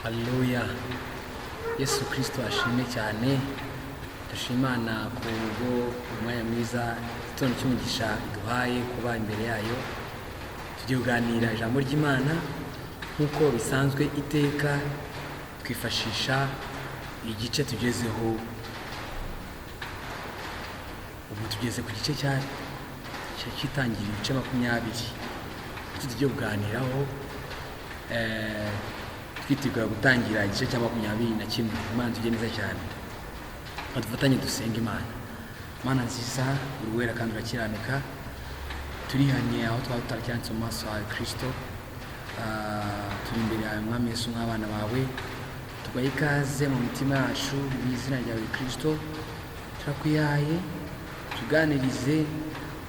Haleluya! Yesu Kirisito ashimwe cyane. Dushimana kubwo umwanya mwiza, igitondo cy'umugisha iduhaye kuba imbere yayo. Tugiye kuganira ijambo ry'Imana nk'uko bisanzwe iteka, twifashisha igice tugezeho. Ubu tugeze ku gice cya cy'itangira, ibice 20, icyo tugiye kuganiraho, twitegura gutangira igice cya 21. Imana tujye neza cyane. Dufatanye dusenga Imana. Mana nziza, uri uwera kandi urakiranuka. Turihanye aho twaba tutarakiranutse mu maso yawe, Kirisito. Turi imbere yawe, Mwami Yesu, nk'abana bawe. Tugaye ikaze mu mitima yacu mu izina ryawe, Kirisito. Turakwihaye, tuganirize,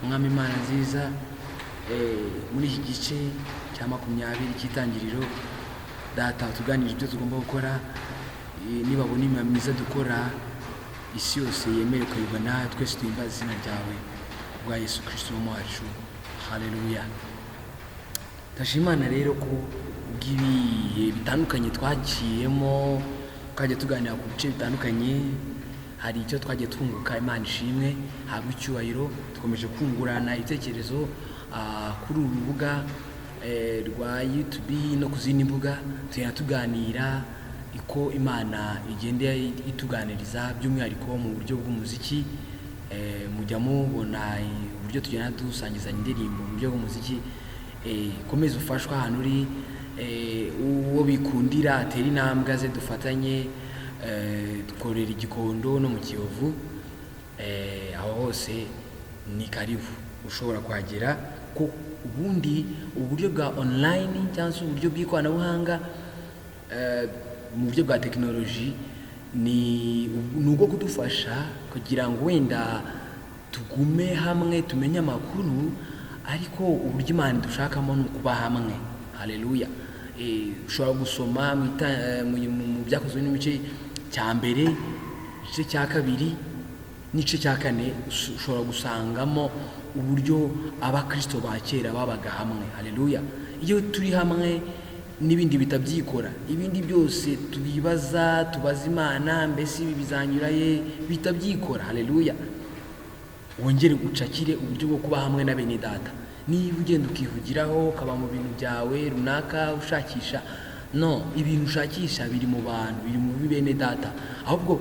Mwami Imana nziza, muri iki gice cya 20 cy'Itangiriro. Data, tuganirize ibyo tugomba gukora. Nibabona imirimo myiza dukora, isi yose yemere kuyoborwa nawe, twese duhimbaze izina ryawe kubwa Yesu Kirisito wacu. Haleluya! Ndashima Imana rero ku bw'ibihe bitandukanye twaciyemo, twajya tuganira ku bice bitandukanye, hari icyo twagiye twunguka. Imana ishimwe, habwa icyubahiro. Dukomeje kungurana ibitekerezo kuri uru rubuga rwa YouTube no ku zindi mbuga. Tugenda tuganira uko Imana igenda ituganiriza, by'umwihariko mu buryo bw'umuziki. Mujya mubona uburyo tugenda dusangizanya indirimbo mu buryo bw'umuziki. Komeza ufashwe ahantu uri. Uwo bikundira atere intambwe aze dufatanye. Dukorera Igikondo no mu Kiyovu. Aho hose ni karibu, ushobora kuhagera ko ubundi uburyo bwa online cyangwa se uburyo bw'ikoranabuhanga, mu buryo bwa tekinoloji, ni ubwo kudufasha kugira ngo wenda tugume hamwe, tumenye amakuru, ariko uburyo Imana idushakamo ni ukuba hamwe. Haleluya! Ushobora gusoma mu Byakozwe n'igice cya mbere, igice cya kabiri n'igice cya kane, ushobora gusangamo uburyo Abakristo ba kera babaga hamwe. Haleluya! Iyo turi hamwe n'ibindi bitabyikora, ibindi byose tubibaza, tubaza Imana, mbese ibi bizanyura ye, bitabyikora. Haleluya! Wongere ucakire uburyo bwo kuba hamwe na bene data. Niba ugenda ukihugiraho, ukaba mu bintu byawe runaka ushakisha, no ibintu ushakisha biri mu bantu, biri mu bene data. Ahubwo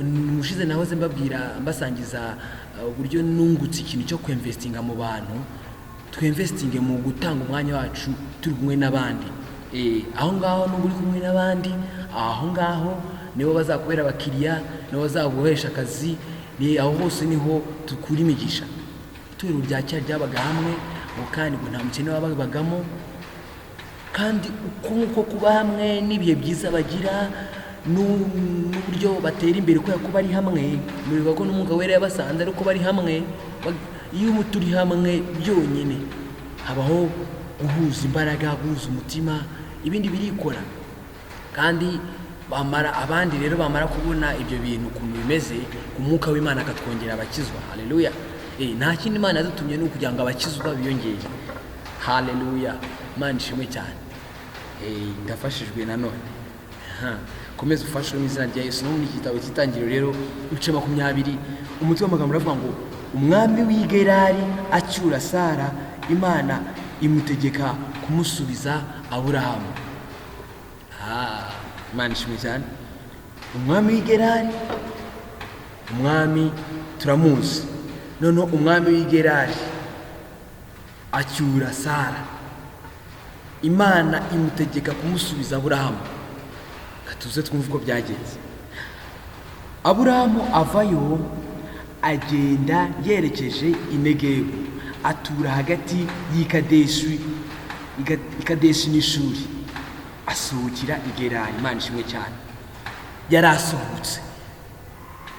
mushize nahoze mbabwira, mbasangiza uburyo nungutse ikintu cyo kwinvestinga mu bantu. Twinvestinge mu gutanga umwanya wacu turi kumwe n'abandi. Aho ngaho n'ubu uri kumwe n'abandi, aho ngaho nibo bazakubera abakiriya, nibo bazaguhesha akazi, ni aho hose niho dukura imigisha. Itorero rya kera ryabaga hamwe ngo, kandi ngo nta mukene wababagamo. Kandi uko nguko kuba hamwe n'ibihe byiza bagira n'uburyo batera imbere kubera ko bari hamwe. Muribuka ko n'Umwuka Wera yabasanze ariko bari hamwe. Iyo turi hamwe byonyine habaho guhuza imbaraga, guhuza umutima, ibindi birikora. Kandi bamara, abandi rero bamara kubona ibyo bintu ukuntu bimeze, Umwuka w'Imana akatwongera abakizwa. Haleluya! Nta kindi Imana yadutumye, ni ukugira ngo abakizwa biyongere. Haleluya! Imana ishimwe cyane. Ndafashijwe nanone. Komeza ufashwe mu izina rya Yesu. No muri iki gitabo cy'Itangiriro rero, ibice 20, umutwe w'amagambo uravuga ngo: "Umwami w'i Gerari acyura Sara, Imana imutegeka kumusubiza Aburahamu." Imana ishimwe cyane. Umwami w'i Gerari, umwami turamuzi. Noneho umwami w'i Gerari acyura Sara, Imana imutegeka kumusubiza Aburahamu. Katuze twumve uko byagenze. Aburahamu avayo, agenda yerekeje i Negebu, atura hagati y'i Kadeshi n'Ishuri, asuhukira i Gerari. Imana ishimwe cyane. Yari asuhutse.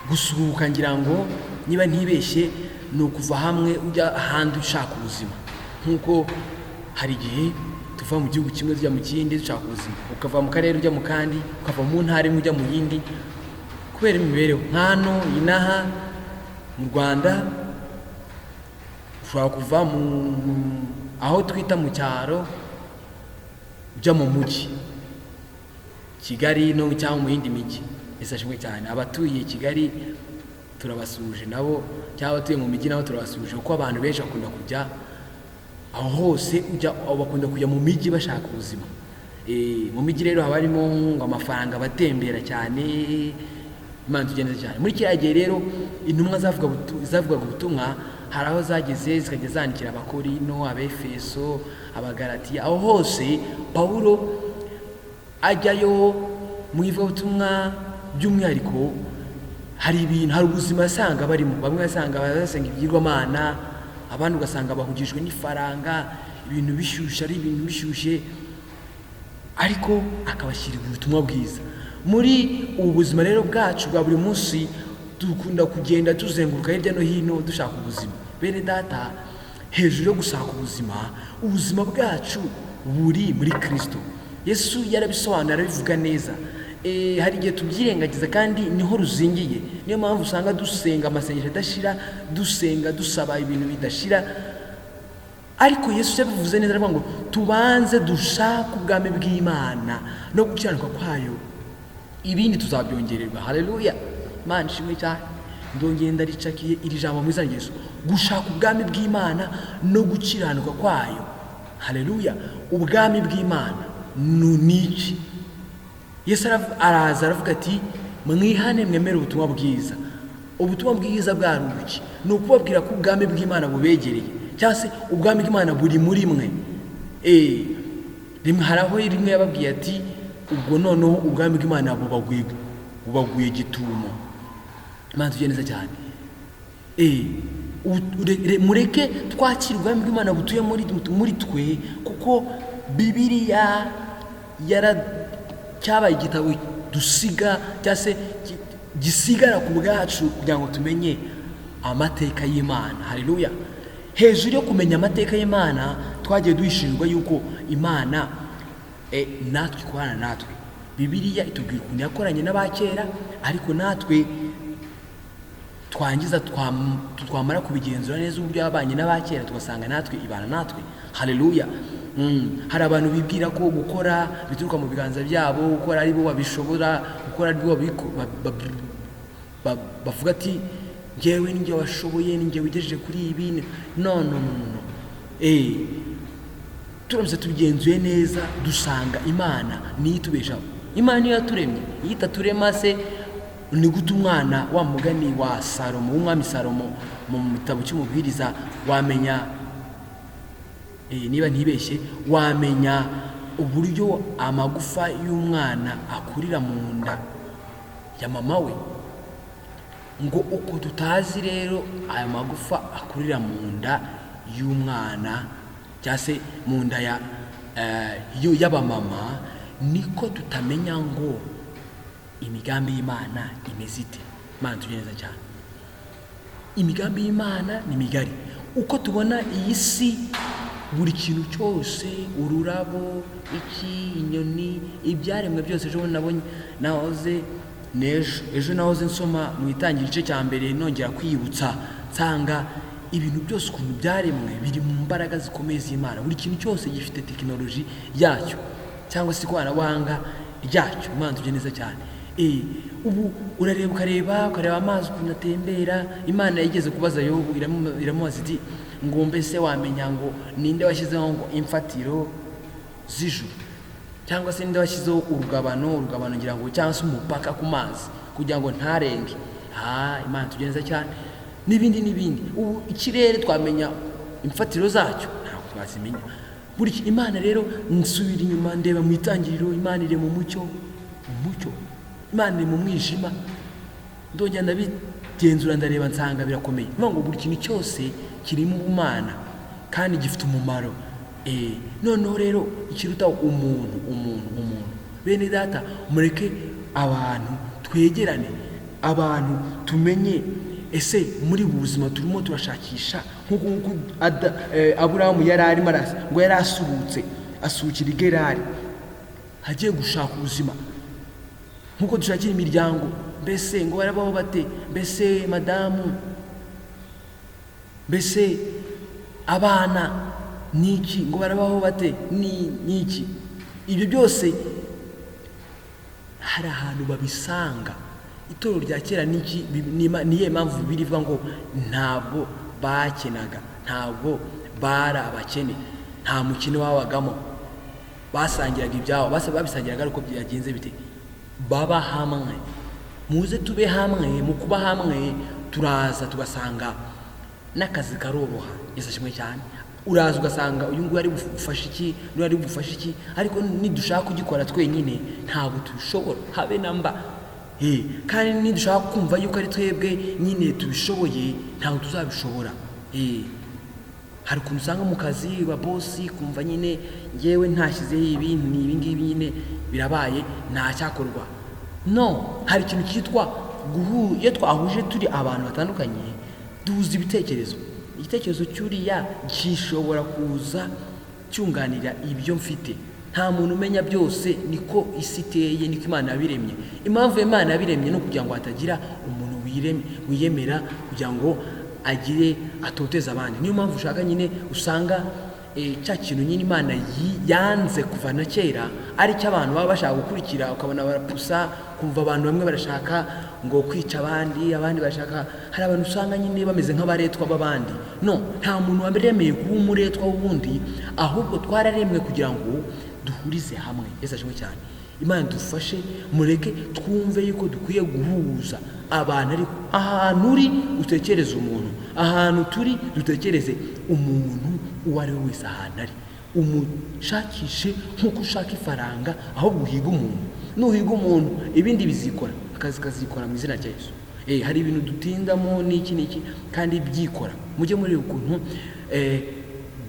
Gusuhuka, ngira ngo niba ntibeshye, ni ukuva hamwe ujya ahandi ushaka ubuzima, nk'uko hari igihe tuva mu gihugu kimwe tujya mu kindi dushaka ubuzima, ukava mu karere ujya mu kandi, ukava mu ntara imwe ujya mu yindi kubera imibereho. Nk'hano inaha mu Rwanda, ushobora kuva mu aho twita mu cyaro ujya mu mujyi. Kigali no cyangwa mu yindi mijyi. Yesu ashimwe cyane. Abatuye Kigali turabasuhuje nabo, cyangwa abatuye mu mijyi nabo turabasuhuje, kuko abantu benshi bakunda kujya aho hose ujya, bakunda kujya mu mijyi bashaka ubuzima. Mu mijyi rero haba harimo ngo amafaranga, abatembera cyane. Imana tugenda cyane. Muri kiriya gihe rero intumwa zavugaga ubutumwa, hari aho zageze zikajya zandikira Abakorino, Abefeso, Abagalatiya, aho hose Pawulo ajyayo mu ivugabutumwa. By'umwihariko hari ibintu, hari ubuzima asanga barimo. Bamwe basanga basenga ibigirwamana, abandi ugasanga bahugijwe n'ifaranga, ibintu bishyushye, ari ibintu bishyushye, ariko akabashyira ubutumwa bwiza. Muri ubu buzima rero bwacu bwa buri munsi, dukunda kugenda tuzenguruka hirya no hino dushaka ubuzima. Bene data, hejuru yo gushaka ubuzima, ubuzima bwacu buri muri Kirisito Yesu. Yarabisobanura, arabivuga neza. Hari igihe tubyirengagiza kandi niho ruzingiye. Niyo mpamvu usanga dusenga amasengesho adashira, dusenga dusaba ibintu bidashira. Ariko Yesu yabivuze neza, aravuga ngo tubanze dushake ubwami bw'Imana no gukiranuka kwayo, ibindi tuzabyongererwa. Haleluya, Imana ishimwe cyane. Ndongeye ndaricakiye iri jambo mu izina rya Yesu: gushaka ubwami bw'Imana no gukiranuka kwayo. Haleluya. Ubwami bw'Imana ni iki? Yesu araza aravuga ati: "Mwihane, mwemere ubutumwa bwiza." Ubutumwa bwiza bwari ubuki? Ni ukubabwira ko ubwami bw'Imana bubegereye, cyangwa se ubwami bw'Imana buri muri mwe. Rimwe hari aho rimwe yababwiye ati: "Ubwo noneho ubwami bw'Imana bubaguye gitumo." Imana tujye neza cyane. Mureke twakire ubwami bw'Imana butuye muri twe, kuko Bibiliya yara cyabaye igitabo dusiga, cyangwa se gisigara ku bwacu, kugira ngo tumenye amateka y'Imana. Haleluya. Hejuru yo kumenya amateka y'Imana, twagiye duhishirirwa yuko Imana natwe ikorana natwe. Bibiliya itubwira ukuntu yakoranye n'abakera, ariko natwe twangiza twamara kubigenzura neza uburyo yabanye n'abakera, tugasanga natwe ibana natwe. Haleluya. Hari abantu bibwira ko gukora bituruka mu biganza byabo, gukora ari bo babishobora, gukora ari bo bavuga ati: "Njyewe ni njye washoboye, ni njye wigejeje kuri ibi." No, no, no, no, no. Turamutse tubigenzuye neza, dusanga Imana niyo itubeshaho. Imana niyo yaturemye. Iyo itaturema se, ni gute umwana wa mugani wa Salomo, w'umwami Salomo, mu gitabo cy'Umubwiriza, wamenya, niba ntibeshye, wamenya uburyo amagufa y'umwana akurira mu nda ya mama we? Ngo uko tutazi rero aya magufa akurira mu nda y'umwana, cyangwa se mu nda y'abamama, niko tutamenya ngo imigambi y'Imana imeze ite. Imana tujye neza cyane. Imigambi y'Imana ni migari. Uko tubona iyi si, buri kintu cyose, ururabo, iki, inyoni, ibyaremwe byose. Ejo bundi nabonye, nahoze n'ejo, ejo nahoze nsoma mu Itangira igice cya mbere, nongera kwiyibutsa, nsanga ibintu byose ukuntu byaremwe biri mu mbaraga zikomeye z'Imana. Buri kintu cyose gifite tekinoloji yacyo, cyangwa se ikoranabuhanga ryacyo. Imana tujye neza cyane. Ubu urareba, ukareba amazi ukuntu atembera. Imana yigeze kubaza Yobu, iramubaza iti ngo: "Mbese wamenya ngo ninde washyizeho ngo imfatiro z'ijuru, cyangwa se ninde washyizeho urugabano, ngira ngo, cyangwa se umupaka ku mazi kugira ngo ntarenge?" Ha, Imana tujye neza cyane. N'ibindi n'ibindi. Ubu ikirere twamenya imfatiro zacyo? Ntabwo twazimenya. Buri Imana rero, nsubira inyuma ndeba mu Itangiriro, Imana iri mu mucyo, Imana iri mu mwijima. Ndongera ndabigenzura, ndareba, nsanga birakomeye. Niyo ngo buri kintu cyose kirimo ubumana kandi gifite umumaro. Noneho rero ikiruta umuntu, bene data, mureke abantu twegerane, abantu tumenye ese muri ubu buzima turimo turashakisha, nk'uko Aburahamu yari arimo ngo yari asuhutse, asuhukira i Gerari agiye gushaka ubuzima, nk'uko dushakira imiryango. Mbese ngo barabaho bate? Mbese madamu, mbese abana ni iki? Ngo barabaho bate? Ni iki? Ibyo byose. Hari ahantu babisanga. Itorero rya kera niki? Niye mpamvu Bibiliya ivuga ngo ntabwo bakenaga, ntabwo bari abakene, nta mukene wabagamo, basangiraga ibyabo, babisangiraga ari uko byagenze bite? Baba hamwe. Muze tube hamwe. Mu kuba hamwe turaza tugasanga n'akazi karoroha. Yesu ashimwe cyane. Uraza ugasanga uyu nguyu ari bufashe iki, n'uyu ari bufashe iki, ariko nidushaka kugikora twenyine ntabwo tubishobora habe na mba. Kandi nidushaka kumva yuko ari twebwe nyine tubishoboye, ntabwo tuzabishobora. Hari ukuntu usanga mu kazi ba boss kumva nyine ngewe ntashyizeho ibi, ni ibi ngibi nyine birabaye, ntacyakorwa. No hari ikintu cyitwa iyo twahuje turi abantu batandukanye, duhuza ibitekerezo. Igitekerezo cy'uriya gishobora kuza cyunganira ibyo mfite. Nta muntu umenya byose, niko isi iteye, niko Imana yabiremye. Impamvu Imana yabiremye ni ukugira ngo hatagira umuntu wiyemera kugira ngo agire atoteze abandi. Niyo mpamvu ushaka nyine usanga cya kintu nyine Imana yanze kuva na kera ari cyo abantu baba bashaka gukurikira, ukabona barapusa, kumva abantu bamwe barashaka ngo kwica abandi, abandi barashaka. Hari abantu usanga nyine bameze nk'abaretwa b'abandi. No nta muntu waremeye kuba umuretwa w'uwundi, ahubwo twararemwe kugira ngo duhurize hamwe. Yesu ashimwe cyane. Imana dufashe, mureke twumve yuko dukwiye guhuza abantu. Ariko ahantu uri utekereze umuntu, ahantu turi dutekereze umuntu uwo ari we wese, ahantu ari umushakishe nk'uko ushaka ifaranga, ahubwo uhiga umuntu. Nuhiga umuntu ibindi bizikora, akazi kazikora mu izina rya Yesu. Hari ibintu dutindamo n'iki n'iki kandi byikora. Mujye mureba ukuntu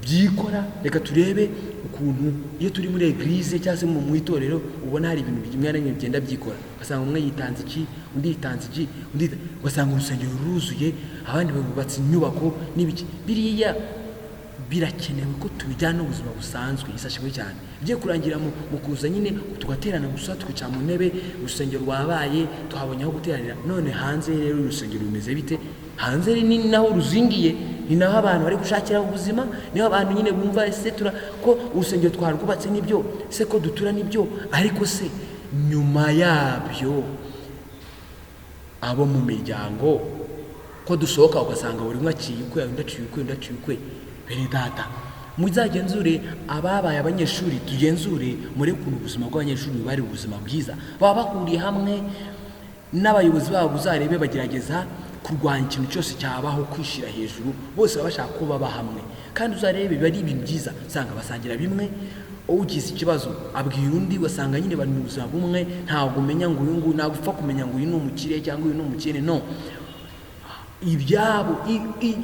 byikora. Reka turebe ukuntu iyo turi muri église cyangwa se mu itorero, ubona hari ibintu bimwe na bimwe bigenda byikora, ugasanga umwe yitanze iki, undi yitanze iki, undi ugasanga urusengero ruruzuye, abandi bubatse inyubako n'ibiki. Biriya birakenewe ko tubijyana n'ubuzima busanzwe. Yesu ashimwe cyane. Bigiye kurangira mu kuza nyine tugaterana gusa, tukicara mu ntebe, urusengero rwabaye, tuhabonye aho guteranira. None hanze rero urusengero rumeze bite? Hanze ni naho ruzingiye, ni naho abantu bari gushakira ubuzima, niho abantu nyine bumva ese tura ko urusengero twarwubatse nibyo se, ko dutura nibyo, ariko se nyuma yabyo abo mu miryango ko dusohoka ugasanga buri umwe aciye ukwe, undi aciye ukwe, undi aciye ukwe? Bene data, muzagenzure ababaye abanyeshuri, tugenzure murebe ukuntu ubuzima bw'abanyeshuri bari ubuzima bwiza, baba bahuriye hamwe n'abayobozi babo. Uzarebe bagerageza kurwanya ikintu cyose cyabaho kwishyira hejuru, bose baba bashaka ko baba hamwe. Kandi uzarebe biba ari ibintu byiza, usanga basangira bimwe, ugize ikibazo abwira undi, ugasanga nyine bari mu buzima bumwe. Ntabwo umenya ngo uyu nguyu, ntabwo upfa kumenya ngo uyu ni umukire cyangwa uyu ni umukene. No ibyabo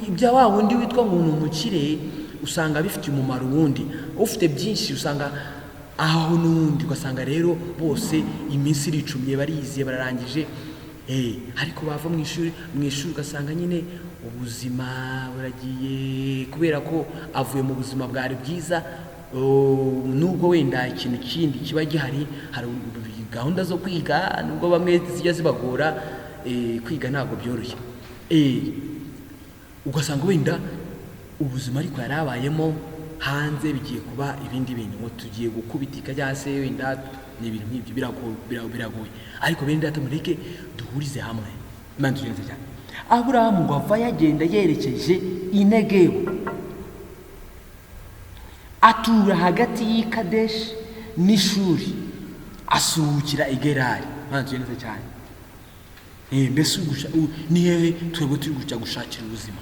ibya wa wundi witwa ngo ni umukire usanga bifitiye umumaro uwundi ufite byinshi, usanga aho n'uwundi, ugasanga rero bose iminsi iricumye, bariziye, bararangije. Ariko bava mu ishuri ugasanga nyine ubuzima buragiye, kubera ko avuye mu buzima bwari bwiza. Oh, nubwo wenda ikintu kindi kiba gihari, hari gahunda zo kwiga, nubwo bamwe zijya zibagora. Kwiga ntabwo byoroshye. Ugasanga wenda ubuzima ariko yari abayemo hanze bigiye kuba ibindi bintu, ngo tugiye gukubitika cyangwa se wenda ni ibintu nk'ibyo, biragoye. Ariko bene data, mureke duhurize hamwe. Imana tugenze cyane. Aburahamu ngo ava yagenda yerekeje i Negebu, atura hagati y'i Kadeshi n'Ishuri, asuhukira i Gerari. Imana tugenze cyane. Mbese ni hehe twebwe turi kujya gushakira ubuzima?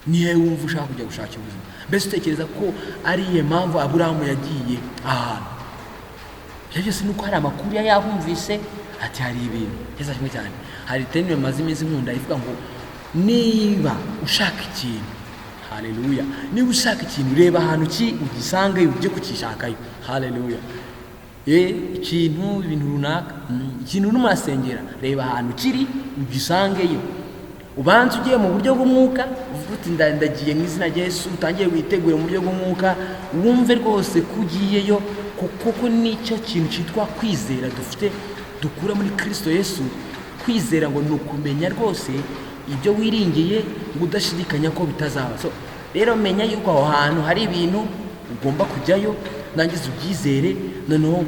Ni hehe wumva ushaka kujya gushakira ubuzima? Mbese utekereza ko ari iyihe mpamvu Aburahamu yagiye ahantu? Ibyo byose ni uko hari amakuru yari yahumvise ati hari ibintu. Yesu ashimwe cyane. Hari terme maze iminsi nkunda ivuga ngo niba ushaka ikintu, haleluya, niba ushaka ikintu reba ahantu ki ugisangeyo, ujye kukishakayo. Haleluya. Ikintu, ibintu runaka, ikintu urimo urasengera, reba ahantu kiri ugisangeyo, ubanze ugiye mu buryo bw'umwuka, uvuga uti ndagiye mu izina rya Yesu, utangiye witegure mu buryo bw'umwuka, wumve rwose ko ugiyeyo, kuko nicyo kintu cyitwa kwizera dufite dukura muri Kristo Yesu. Kwizera ngo ni ukumenya rwose ibyo wiringiye, ngo udashidikanya ko bitazaba. So rero menya yuko aho hantu hari ibintu ugomba kujyayo, nangiza ubyizere, noneho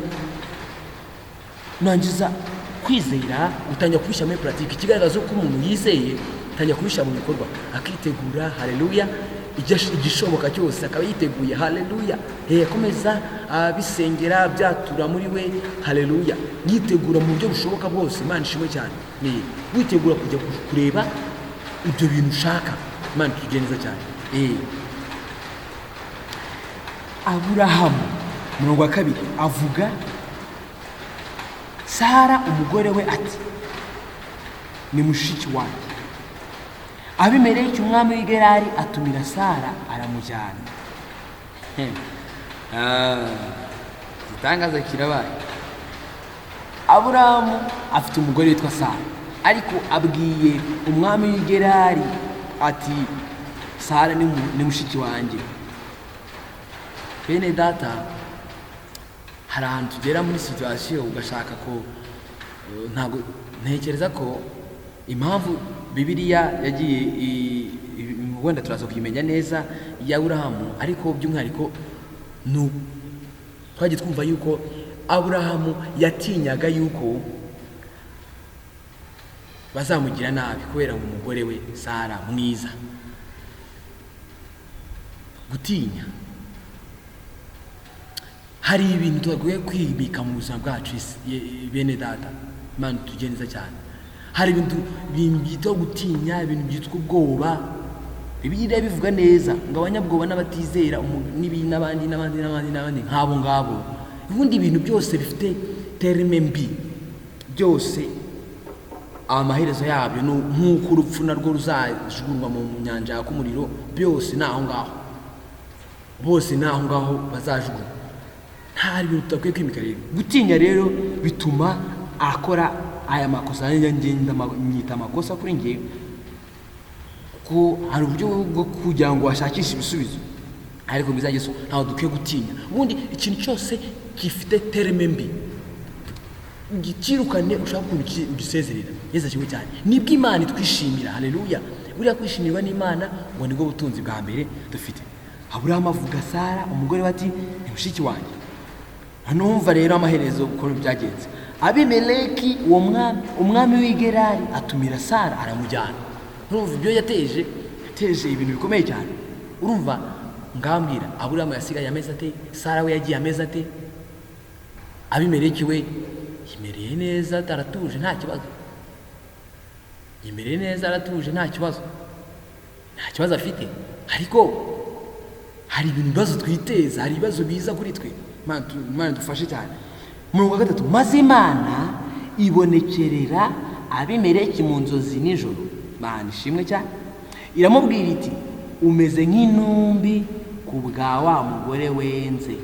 nangiza kwizera kuguhe imbaraga zo kujyayo. Kwizera utangira kubishyira muri pratique. Ikigaragaza ko umuntu yizeye, atangira kubishyira mu bikorwa, akitegura, haleluya, igishoboka cyose akaba yiteguye, haleluya. Akomeza abisengera, byatura muri we, haleluya, yitegura mu buryo bushoboka bwose. Imana ishimwe cyane. Witegura kujya kureba ibyo bintu ushaka. Imana itugire neza cyane. Aburahamu, murongo wa 2, avuga Sara umugore we ati: "Ni mushiki wanjye." Abimeleki umwami w'i Gerari atumira Sara, aramujyana. Igitangaza kirabaye. Aburahamu afite umugore witwa Sara, ariko abwiye umwami w'i Gerari ati: "Sara ni mushiki wanjye." Bene data, hari ahantu tugera muri situation ugashaka ko ntabwo ntekereza ko impamvu Bibiliya yagiye wenda turaza kuyimenya neza ya Aburahamu, ariko by'umwihariko ni twagiye twumva yuko Aburahamu yatinyaga yuko bazamugira nabi kubera ngo umugore we Sara mwiza. Gutinya, hari ibintu tugakwiye kwibika mu buzima bwacu. Bene data, Imana tugire neza cyane. Hari ibintu byitwa gutinya, ibintu byitwa ubwoba. Bibiliya bivuga neza ngo abanyabwoba n'abatizera n'abandi n'abandi n'abandi n'abandi nk'abo ngabo. Ubundi ibintu byose bifite terme mbi byose, amaherezo yabyo ni nk'uko urupfu narwo ruzajugunywa mu nyanja yaka umuriro. Byose ni aho ngaho, bose ni aho ngaho bazajugunywa. Nta bintu tudakwiye kwimika rero. Gutinya rero bituma akora aya makosa. Ngenda nyita amakosa kuri njye, kuko hari uburyo bwo kugira ngo washakishe ibisubizo, ariko bizageze ntabwo dukwiye gutinya. Ubundi ikintu cyose gifite terme mbi gikirukane, ushaka ukuntu ugisezerera. Yesu ashimwe cyane. Nibwo Imana itwishimira, haleluya. Buriya kwishimirwa n'Imana ngo nibwo butunzi bwa mbere dufite. Aburahamu avuga Sara umugore we ati: "Ni mushiki wanjye." Numva rero amaherezo ukuntu byagenze. Abimeleki uwo mwami, umwami w'i Gerari, atumira Sara aramujyana. Urumva ibyo yateje? Yateje ibintu bikomeye cyane. Urumva ngambwira, Aburahamu yasigaye ameze ate? Sara we yagiye ameze ate? Abimeleki we yimereye neza, aratuje, nta kibazo. Yimereye neza, aratuje, nta kibazo, nta kibazo afite. Ariko hari ibintu, ibibazo twiteza, hari ibibazo biza kuri twe. Imana idufashe cyane. Umurongo wa 3: maze Imana ibonekerera Abimeleki mu nzozi nijoro, Imana ishimwe cyane, iramubwira iti: "Umeze nk'intumbi ku bwa wa mugore wenze,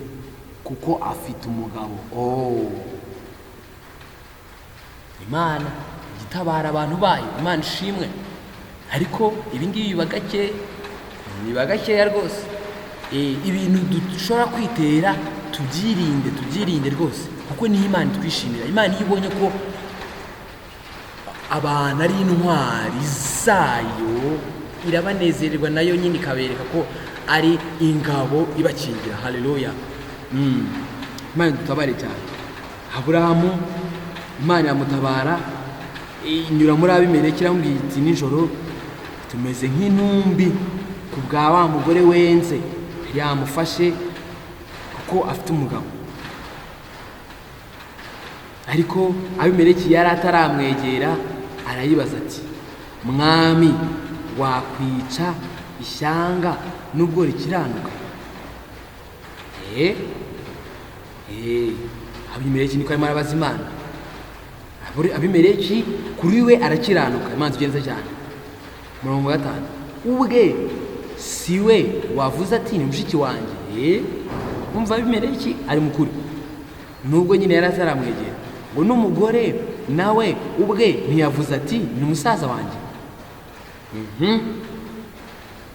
kuko afite umugabo." Oh, Imana igitabara abantu bayo, Imana ishimwe. Ariko ibi ngibi biba gake, biba gakeya rwose. Ibintu dushobora kwitera tubyirinde, tubyirinde rwose, kuko niyo Imana itwishimira. Imana iyo ibonye ko abantu ari intwari zayo, irabanezererwa nayo nyine, ikabereka ko ari ingabo ibakingira, haleluya. Imana dutabare cyane. Aburahamu Imana iramutabara, inyura muri Abimeleki, iramubwira iti nijoro: "Tumeze nk'intumbi ku bwa wa mugore wenze." Yamufashe kuko afite umugabo. Ariko Abimeleki yari ataramwegera, arayibaza ati: "Mwami, wakwica ishyanga nubwo rikiranuka?" Abimeleki niko arimo arabaza Imana. Abimeleki kuri we arakiranuka. Imana tugenza cyane. Murongo wa 5: ubwe si we wavuze ati: 'Ni mushiki wanjye'?" Umva, Abimeleki ari mukuri nubwo nyine yari ataramwegera, ngo n'umugore nawe ubwe ntiyavuze ati: 'Ni musaza wanjye'?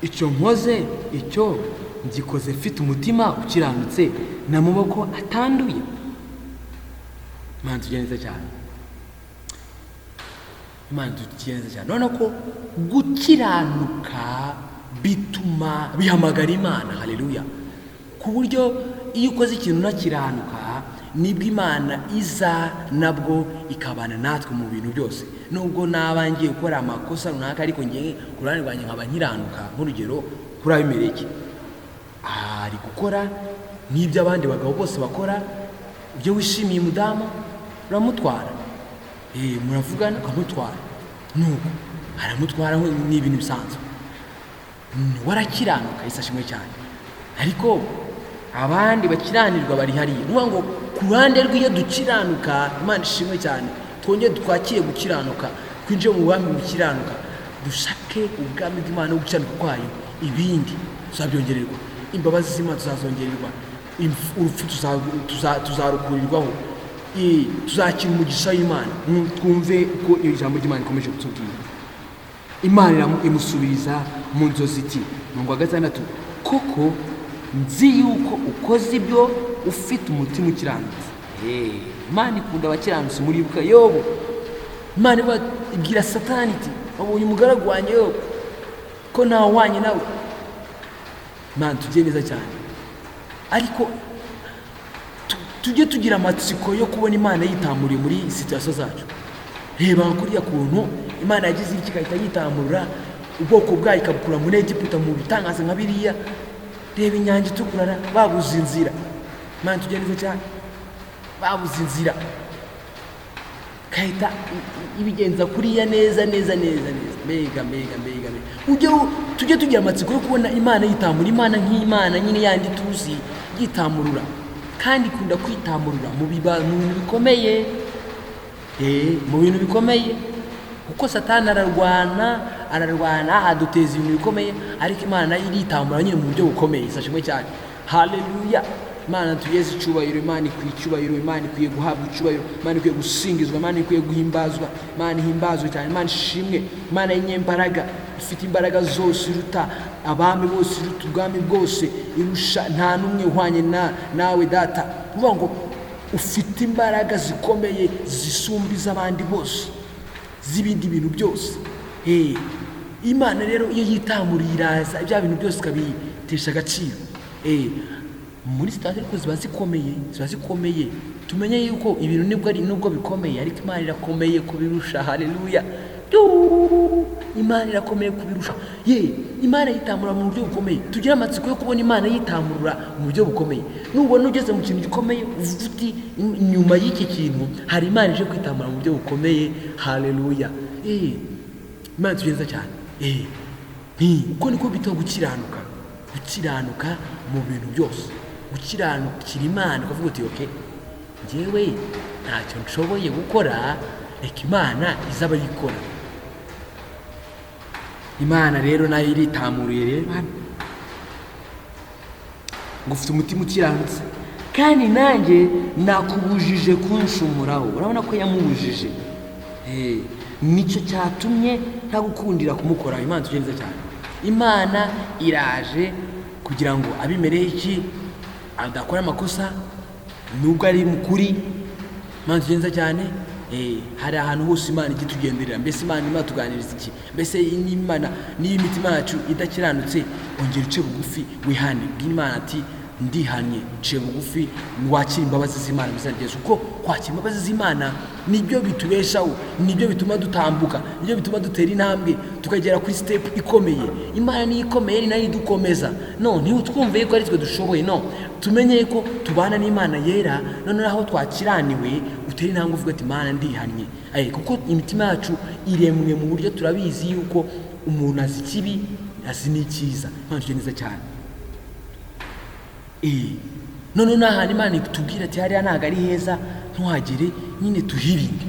Icyo nkoze, icyo ngikoze mfite umutima ukiranutse n'amaboko atanduye. Imana tugire neza cyane, Imana tugire neza cyane. Urabona ko gukiranuka bituma bihamagara Imana, haleluya, ku buryo iyo ukoze ikintu unakiranuka Nibwo Imana iza nabwo ikabana natwe mu bintu byose. Nubwo naba ngiye gukora amakosa runaka, ariko ngiye ku ruhande rwanjye nkaba nkiranuka. Nk'urugero kuri Abimeleki, ari gukora nk'ibyo abandi bagabo bose bakora. Ibyo wishimiye umudamu uramutwara, muravugana ukamutwara, nuko aramutwara, ni ibintu bisanzwe. Warakiranuka, Yesu ashimwe cyane. Ariko abandi bakiranirwa bari hariya. Ni ukuvuga ngo ku ruhande rw'iyo dukiranuka, Imana ishimwe cyane, twongere twakire gukiranuka, twinjire mu bwami bukiranuka, dushake ubwami bw'Imana no gukiranuka kwayo, ibindi tuzabyongererwa. Imbabazi z'Imana tuzazongererwa, urupfu tuzarukurirwaho, tuzakira umugisha w'Imana. Twumve uko ijambo ry'Imana rikomeje kutubwira. Imana imusubiza mu nzozi iti, mirongo 6: "Koko nzi yuko ukoze ibyo ufite umutima ukiranutse." Imana ikunda abakiranutsi. Muribuka Yobu? Imana ibwira Satani iti: "Wabonye umugaragu wanjye Yobu, ko ntawe uhwanye nawe?" Imana tujye neza cyane, ariko tujye tugira amatsiko yo kubona Imana yitamuriye muri situation zacu. Reba kuriya kuntu Imana yagize iki, igahita yitamurura ubwoko bwayo, ikabukura muri Egiputa mu bitangaza nka biriya. Reba Inyanja Itukura, babuze inzira. Imana tujye neza cyane, babuze inzira, igahita ibigenza kuriya neza neza neza neza. Mbega mbega mbega mbega! Tujye tugira amatsiko yo kubona Imana yitamura, Imana nk'Imana nyine yandi tuzi yitamurura, kandi ikunda kwitamurura mu bintu bikomeye, mu bintu bikomeye, kuko Satani ararwana, ararwana, aduteza ibintu bikomeye, ariko Imana nayo iritamura nyine mu buryo bukomeye. Ishimwe cyane, haleluya! Imana tugeze icyubahiro. Imana ikwiye icyubahiro, Imana ikwiye guhabwa icyubahiro, Imana ikwiye gusingizwa, Imana ikwiye guhimbazwa. Imana ihimbazwe cyane, Imana ishimwe, Imana y'inyembaraga, ifite imbaraga zose, iruta abami bose, iruta ubwami bwose, irusha nta n'umwe uhwanye na nawe Data. Uvuga ngo ufite imbaraga zikomeye zisumba iz'abandi bose, z'ibindi bintu byose. Imana rero iyo yitamuriye, iraza bya bintu byose ikabitesha agaciro. Muri situation, ariko ziba zikomeye, ziba zikomeye. Tumenye yuko ibintu nibwo ari nubwo bikomeye, ariko Imana irakomeye kubirusha. Haleluya! Yuuu! Imana irakomeye kubirusha. Ye, Imana yitamura mu buryo bukomeye. Tugire amatsiko yo kubona Imana yitamurura mu buryo bukomeye. Nubona ugeze mu kintu gikomeye, uvuga uti: "Nyuma y'iki kintu hari Imana ije kwitamura mu buryo bukomeye." Haleluya! Imana tugenza cyane. Uko niko bita gukiranuka, gukiranuka mu bintu byose, gukiranukira Imana, ukavuga uti: "Okay, njyewe ntacyo nshoboye gukora, reka Imana izaba yikora." Imana rero nayo iritamuruye rero hano ngo: "Ufite umutima ukiranutse, kandi nanjye nakubujije kunshumuraho." Urabona ko yamubujije. Nicyo cyatumye ntagukundira kumukora. Imana tugenza cyane. Imana iraje kugira ngo Abimeleki adakora amakosa nubwo ari mukuri. Imana tugenza cyane. Hari ahantu hose Imana ijya itugenderera. Mbese Imana imatuganiriza iki? Mbese n'Imana niyo imitima yacu idakiranutse, ongera uce bugufi, wihane, bwira Imana ati: "Ndihanye, nciye bugufi." Wakira imbabazi z'Imana mu izina rya Yesu, kuko kwakira imbabazi z'Imana nibyo bitubeshaho, nibyo bituma dutambuka, nibyo bituma dutera intambwe tukagera kuri step ikomeye. Imana niyo ikomeye, ni nayo idukomeza. No ntitwumve yuko ari twe dushoboye, no tumenye ko tubana n'Imana yera. Noneho aho twakiraniwe, utera intambwe uvuga ati: "Imana, ndihannye." Kuko imitima yacu iremwe mu buryo turabizi yuko umuntu azi ikibi, azi n'icyiza. Imana tujye neza cyane. None n'ahantu Imana itubwira ati: "Hariya ntabwo ari heza, ntuhagere," nyine tuhirinde.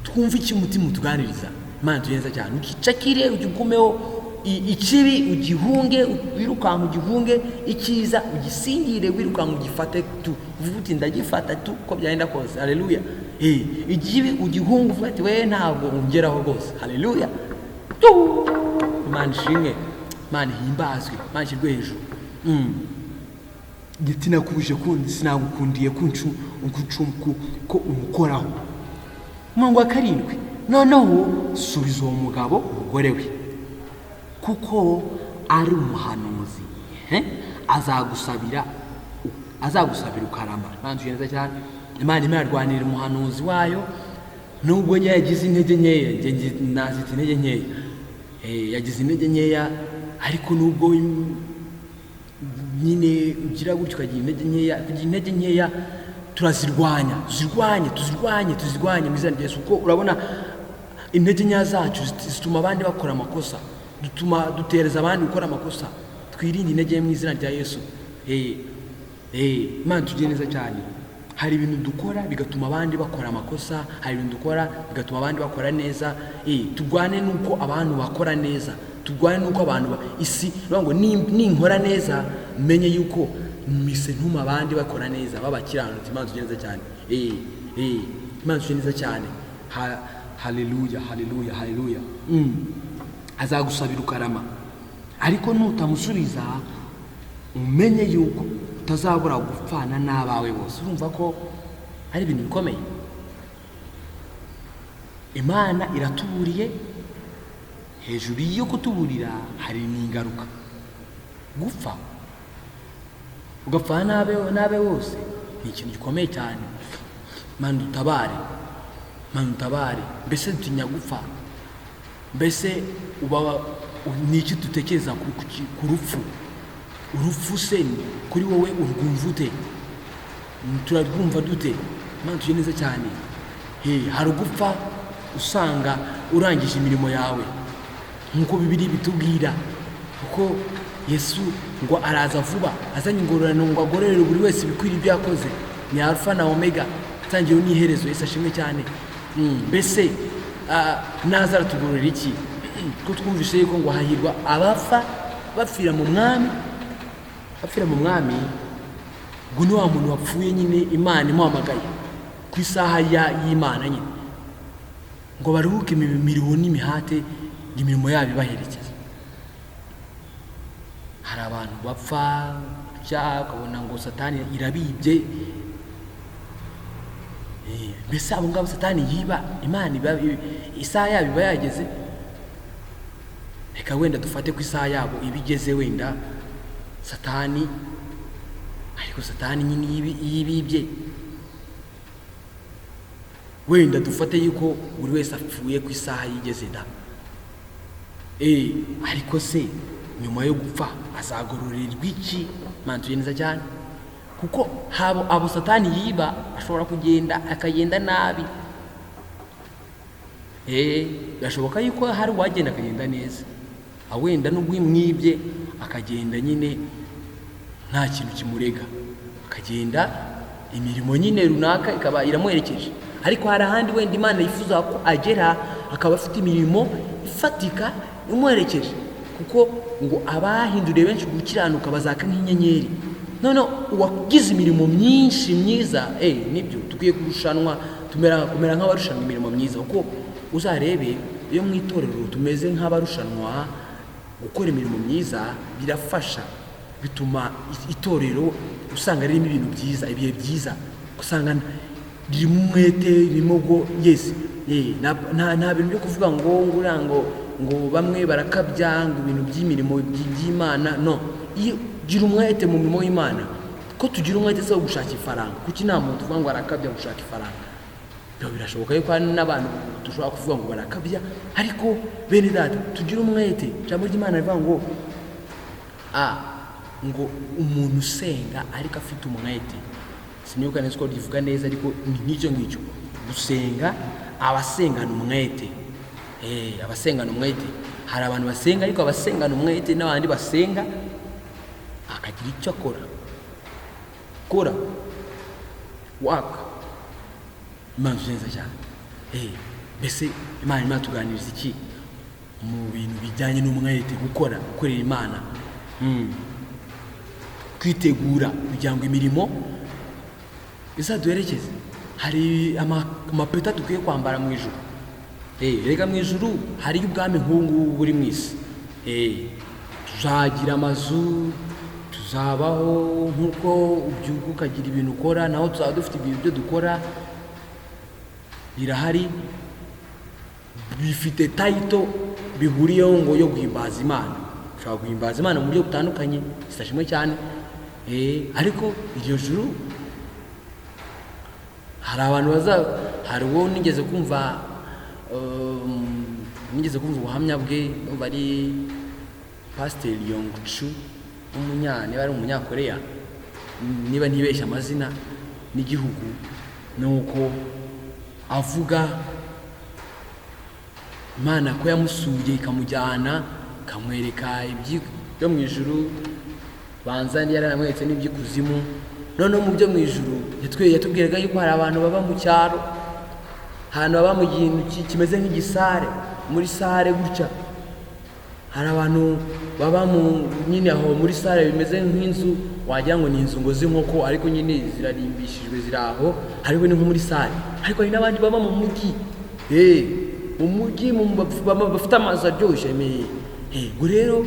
Twumve icyo umutima utuganiriza. Imana tugenza cyane. Ugicakire, ugigumeho, ikibi ugihunge, wirukanka ugihunge, icyiza ugisingire, wirukanka ugifate tu, uvuga uti: "Ndagifata tu uko byagenda kose." Haleluya! Ikibi ugihunge, uvuga ati: "We, ntabwo ungeraho rwose." Haleluya! Tu! Imana ishimwe, Imana ihimbazwe, Imana ishyirwe hejuru. Giti nakubuje kundi sinagukundiye kuncu ko umukoraho. Umurongo wa 7: "Noneho subiza uwo mugabo umugore we, kuko ari umuhanuzi, azagusabira Azagusabira ukarama. Imana tugire neza cyane. Imana irimo irarwanira umuhanuzi wayo, nubwo nyine yagize intege nkeya. Njye nazita intege nkeya. Yagize intege nkeya, ariko nubwo nyine ugira gutyo ukagira intege nkeya, kugira intege nkeya turazirwanya, tuzirwanye, tuzirwanye, tuzirwanye mu izina rya Yesu, kuko urabona intege nkeya zacu zituma abandi bakora amakosa, dutuma dutereza abandi gukora amakosa. Twirinde intege nke mu izina rya Yesu. Imana tugire neza cyane. Hari ibintu dukora bigatuma abandi bakora amakosa, hari ibintu dukora bigatuma abandi bakora neza. Turwane n'uko abantu bakora neza, turwane n'uko abantu isi bavuga ngo ninkora neza menye yuko mise ntuma abandi bakora neza, babakiranutse. Imana tugire neza cyane. Imana tugire neza cyane. Haleluya, haleluya, haleluya. Azagusabira ukarama, ariko nutamusubiza umenye yuko utazabura gupfana n'abawe bose. Urumva ko ari ibintu bikomeye. Imana iratuburiye, hejuru yo kutuburira hari n'ingaruka: gupfa, ugapfana n'abe bose ni ikintu gikomeye cyane. Mana utabare, Mana utabare. Mbese dutinya gupfa? Mbese uba ni iki dutekereza ku rupfu? Urupfu se kuri wowe urwumva ute? Turarwumva dute? Imana tugire neza cyane. Hari ugupfa usanga urangije imirimo yawe, nk'uko Bibiliya bitubwira, kuko Yesu ngo araza vuba azanye ingororano, ngo agororere buri wese ibikwiriye ibyo yakoze. Ni Alfa na Omega, itangiriro n'iherezo. Yesu ashimwe cyane. Mbese naza aratugororera iki, ko twumvise yuko ngo hahirwa abapfa bapfira mu Mwami? Bapfira mu Mwami, ngo ni wa muntu wapfuye nyine Imana imuhamagaye ku isaha y'Imana nyine, ngo baruhuke imirimo n'imihate, imirimo yabo ibaherekeza. Hari abantu bapfa bya ukabona ngo Satani irabibye. Mbese abo ngabo Satani yiba, Imana iba isaha yabo iba yageze? Reka wenda dufate ko isaha yabo iba igeze, wenda Satani, ariko Satani nyine iyo ibibye, wenda dufate yuko buri wese apfuye ku isaha yigeze da. Ariko se nyuma yo gupfa azagororerwa iki? Imana tugire neza cyane, kuko habo abo Satani yiba ashobora kugenda akagenda nabi. Birashoboka yuko hari uwagenda akagenda neza, wenda nubwo imwibye akagenda nyine nta kintu kimurega, akagenda imirimo nyine runaka ikaba iramuherekeje. Ariko hari ahandi wenda Imana yifuza ko agera akaba afite imirimo ifatika imuherekeje, kuko ngo abahinduriye benshi gukiranuka bazaka nk'inyenyeri. Noneho uwagize imirimo myinshi myiza, nibyo dukwiye kurushanwa, kumera nk'abarushanwa imirimo myiza, kuko uzarebe iyo mu itorero tumeze nk'abarushanwa gukora imirimo myiza, birafasha, bituma itorero usanga ririmo ibintu byiza, ibihe byiza, usanga ririmo umwete, ririmo go yes. Nta bintu byo kuvuga ngo nguriya ngo bamwe barakabya ngo ibintu by'imirimo by'Imana. No iyo gira umwete mu mirimo y'Imana, ko tugira umwete se wo gushaka ifaranga, kuki nta muntu uvuga ngo arakabya gushaka ifaranga? Birashoboka yuko hari n'abantu dushobora kuvuga ngo barakabya, ariko bene data, tugire umwete. Ijambo ry'Imana rivuga ngo ngo umuntu usenga ariko afite umwete, sinibuka neza uko rivuga neza, ariko ni nk'icyo ngicyo, gusenga abasengana umwete. Abasengana umwete. Hari abantu basenga ariko abasengana umwete, n'abandi basenga akagira icyo akora. Kora, waka. Imana neza cyane. Mbese Imana irimo iratuganiriza iki mu bintu bijyanye n'umwete, gukora, gukorera Imana, kwitegura kugira ngo imirimo izaduherekeze? Hari amapeta dukwiye kwambara mu ijuru. Rega mu ijuru hariyo ubwami nk'ubu ngubu buri mu isi. Tuzagira amazu, tuzabaho nk'uko ubyuka ukagira ibintu ukora, naho tuzaba dufite ibintu byo dukora birahari, bifite title bihuriyeho ngo yo guhimbaza Imana. Ushobora guhimbaza Imana mu buryo butandukanye, zidashimwe cyane. Ariko iryo juru hari abantu baza, hari uwo nigeze kumva, nigeze kumva ubuhamya bwe, ndumva ari Pasiteri Yongchu w'umunya, niba ari umunyakoreya, niba ntibeshya amazina n'igihugu, nuko avuga Imana ko yamusuye, ikamujyana, ikamwereka ibyo mu ijuru, banza yaramweretse n'iby'ikuzimu. Noneho mu byo mu ijuru yatubwiraga yuko hari abantu baba mu cyaro, ahantu baba mu kintu kimeze nk'igisare, muri sare gutya. Hari abantu baba mu nyine aho muri sare bimeze nk'inzu, wagira ngo ni inzu ngo z'inkoko, ariko nyine zirarimbishijwe, ziri aho, ariko ni nko muri sare. Ariko hari n'abandi baba mu mujyi, mu mujyi bafite amazu aryoshye. Ubwo rero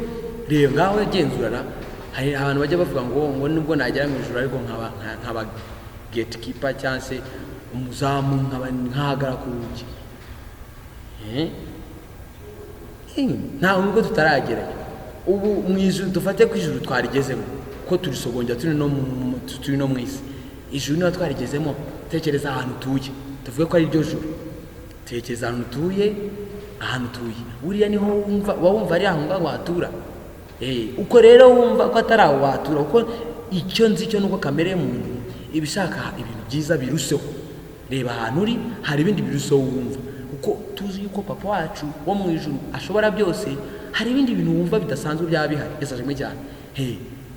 reba ngaho genzurana. Hari abantu bajya bavuga ngo nubwo nagera mu ijuru, ariko nkaba gatekeeper cyangwa se umuzamu, nkaba nkahagara ku rugi. Ntawe nubwo tutaragerayo ubu mu ijuru, dufate ko ijuru twarigezemo, ko turisogongera, turi no mu isi. Ijuru niba twarigezemo, tekereza ahantu utuye, tuvuge ko ari ryo juru. Tekereza ahantu utuye, ahantu utuye buriya niho wumva, uba wumva ari aho ngaho watura. Uko rero wumva ko atari aho watura, kuko icyo nzi cyo nuko kamere y'umuntu iba ishaka ibintu byiza biruseho. Reba ahantu uri, hari ibindi biruseho wumva, kuko tuzi yuko Papa wacu wo mu ijuru ashobora byose. Hari ibindi bintu wumva bidasanzwe byaba bihari. Yesu ashimwe cyane.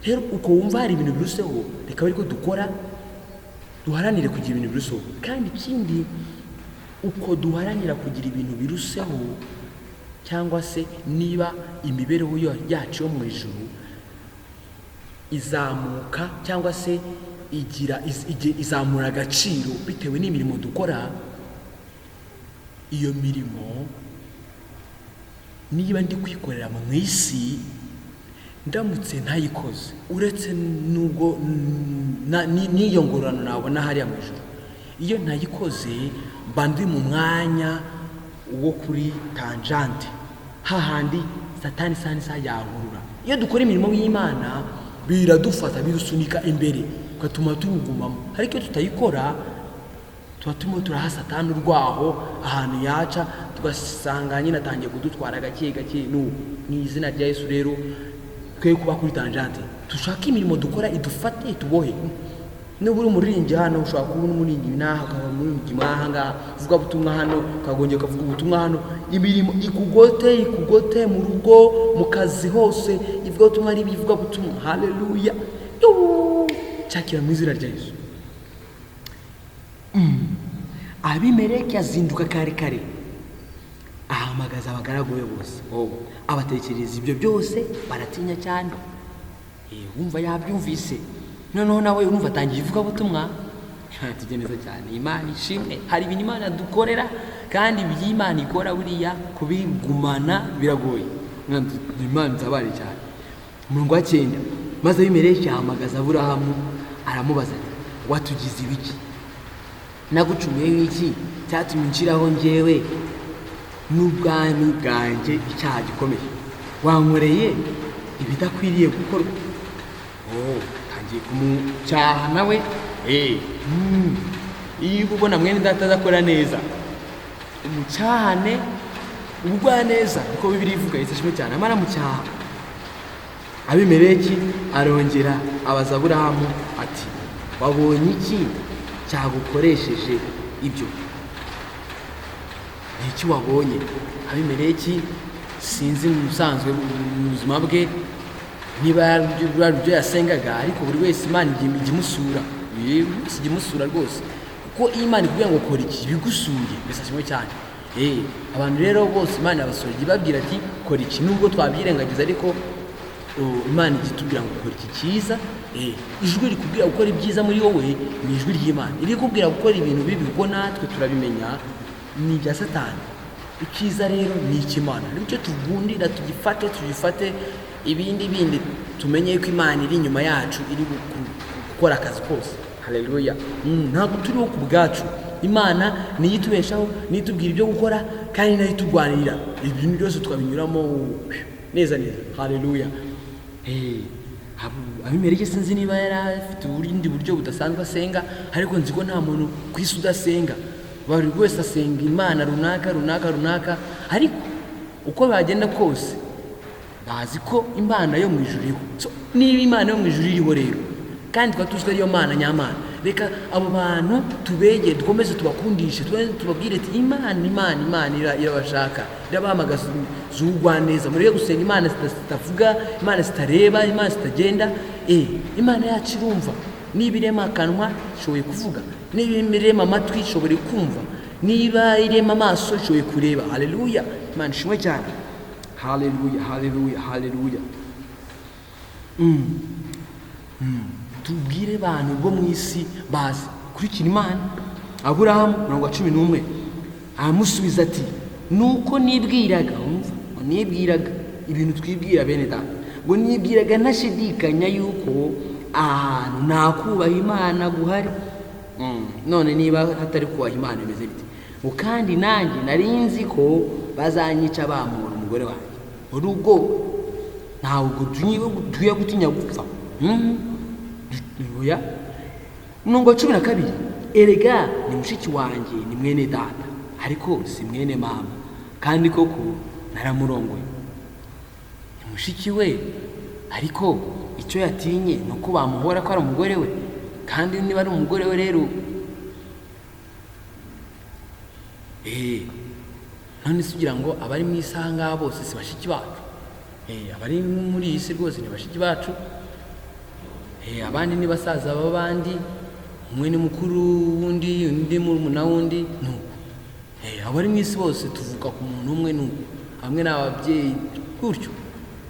Rero uko wumva hari ibintu biruseho, reka ariko dukora, duharanire kugira ibintu biruseho. Kandi ikindi, uko duharanira kugira ibintu biruseho, cyangwa se niba imibereho yacu yo mu ijuru izamuka, cyangwa se igira izamura agaciro bitewe n'imirimo dukora, iyo mirimo niba ndi kwikorera mu isi, ndamutse ntayikoze, uretse nubwo n'iyo ngororano nabona hariya mu ijuru, iyo ntayikoze mba ndi mu mwanya wo kuri tangente, hahandi Satani isaha n'isaha yankurura. Iyo dukora imirimo y'Imana biradufata, bidusunika imbere, bigatuma tuwugumamo. Ariko iyo tutayikora, tuba turimo turaha Satani urwaho, ahantu yaca, tugasanga nyine atangiye kudutwara gake gake. N'ubu mu izina rya Yesu rero, twe kuba kuri tangente, dushake imirimo dukora idufate, itubohe. Niba uri umuririmbyi hano, ushobora kuba uri umuririmbyi n'aha, ukaba umuririmbyi n'aha ngaha, uvuga ubutumwa hano, ukagongera ukavuga ubutumwa hano. Imirimo ikugote, ikugote mu rugo, mu kazi hose, ivugabutumwa ari ivugabutumwa. Haleluya! Yuuu! Cyakira mu izina rya Yesu. Abimeleki azinduka kare kare, ahamagaza abagaragu be bose, abatekereza ibyo byose, baratinya cyane. Wumva yabyumvise, noneho nawe urumva atangiye ivugabutumwa. Tujye neza cyane. Imana ishimwe. Hari ibintu Imana dukorera, kandi iby'Imana ikora buriya kubigumana biragoye. Imana itabare cyane. Umurongo wa 9: maze Abimeleki ahamagaza Aburahamu, aramubaza ati: "Watugize ibiki? Nagucumuyeho iki cyatumye nshiraho njyewe n'ubwami bwanjye icyaha gikomeye? Wankoreye ibidakwiriye gukorwa." Oh, tangiye kumucyaha nawe. Iyo ubona mwene data adakora neza, umucyahane ubugwaneza, niko Bibiliya ivuga. Yesu ashimwe cyane. Amara mucyaha. Abimeleki arongera abaza Aburahamu ati: "Wabonye iki cyagukoresheje ibyo? Ni iki wabonye?" Abimeleki sinzi mu busanzwe mu buzima bwe niba ari ibyo yasengaga, ariko buri wese Imana ijya imusura, buri wese ijya imusura rwose, kuko iyo Imana ikubwira ngo kora iki, ibigusuye. Mbese kimwe cyane. Abantu rero bose Imana irabasura, ijya ibabwira ati: "Kora iki." Nubwo twabyirengagiza, ariko Imana ijya itubwira ngo kora iki cyiza. Ijwi rikubwira gukora ibyiza muri wowe ni ijwi ry'Imana. Irikubwira gukora ibintu bibi, kuko natwe turabimenya, ni ibya Satani. Icyiza rero ni icy'Imana, nicyo tugundira, tugifate, tugifate. Ibindi bindi tumenye ko Imana iri inyuma yacu, iri gukora akazi kose. Haleluya! Ntabwo turiho ku bwacu. Imana niyo itubeshaho, niyo itubwira ibyo gukora, kandi nayo iturwanirira. Ibintu byose tukabinyuramo neza neza. Haleluya! Abimeleki sinzi niba yari afite ubundi buryo budasanzwe asenga, ariko nzi ko nta muntu ku isi udasenga. Buri wese asenga imana runaka runaka runaka, ariko uko bagenda kose bazi ko Imana yo mu ijuru iriho. So, niba Imana yo mu ijuru iriho rero, kandi tukaba tuzi ko ariyo Mana nyamana, reka abo bantu tubegere, dukomeze tubakundishe, tubabwire ati Imana irabashaka, irabahamagaza z'ubugwaneza. Mureke gusenga imana zitavuga, imana zitareba, imana zitagenda. Imana yacu irumva. Niba irema akanwa, ishoboye kuvuga. Niba irema amatwi, ishoboye kumva. Niba irema amaso, ishoboye kureba. Haleluya, Imana ishimwe cyane. Haleluya, haleluya, haleluya. Tubwire abantu bo mu isi bazi kurikira Imana. Aburahamu, mirongo 11, aramusubiza ati: "Nuko nibwiraga." Wumva ngo nibwiraga, ibintu twibwira, bene data, ngo nibwiraga ntashidikanya yuko ahantu nta kubaha Imana guhari. None niba hatari kubaha Imana, bimeze bite? Ngo kandi nanjye nari nzi ko bazanyica bampora umugore wanjye. Muri ubwo ntabwo dukwiye gutinya gupfa. Oya. Umurongo wa 12: "Erega ni mushiki wanjye, ni mwene data, ariko si mwene mama, kandi koko naramurongoye." Ni mushiki we, ariko icyo yatinye ni uko bamuhora ko ari umugore we. Kandi niba ari umugore we rero, none se ugira ngo abari mu isi aha ngaha bose si bashiki bacu? Abari muri iyi si rwose ni bashiki bacu. Abandi ni basaza b'abandi, umwe ni mukuru w'undi, undi murumuna w'undi, nuko. Abari mu isi bose tuvuka ku muntu umwe, nuko bamwe ni ababyeyi gutyo,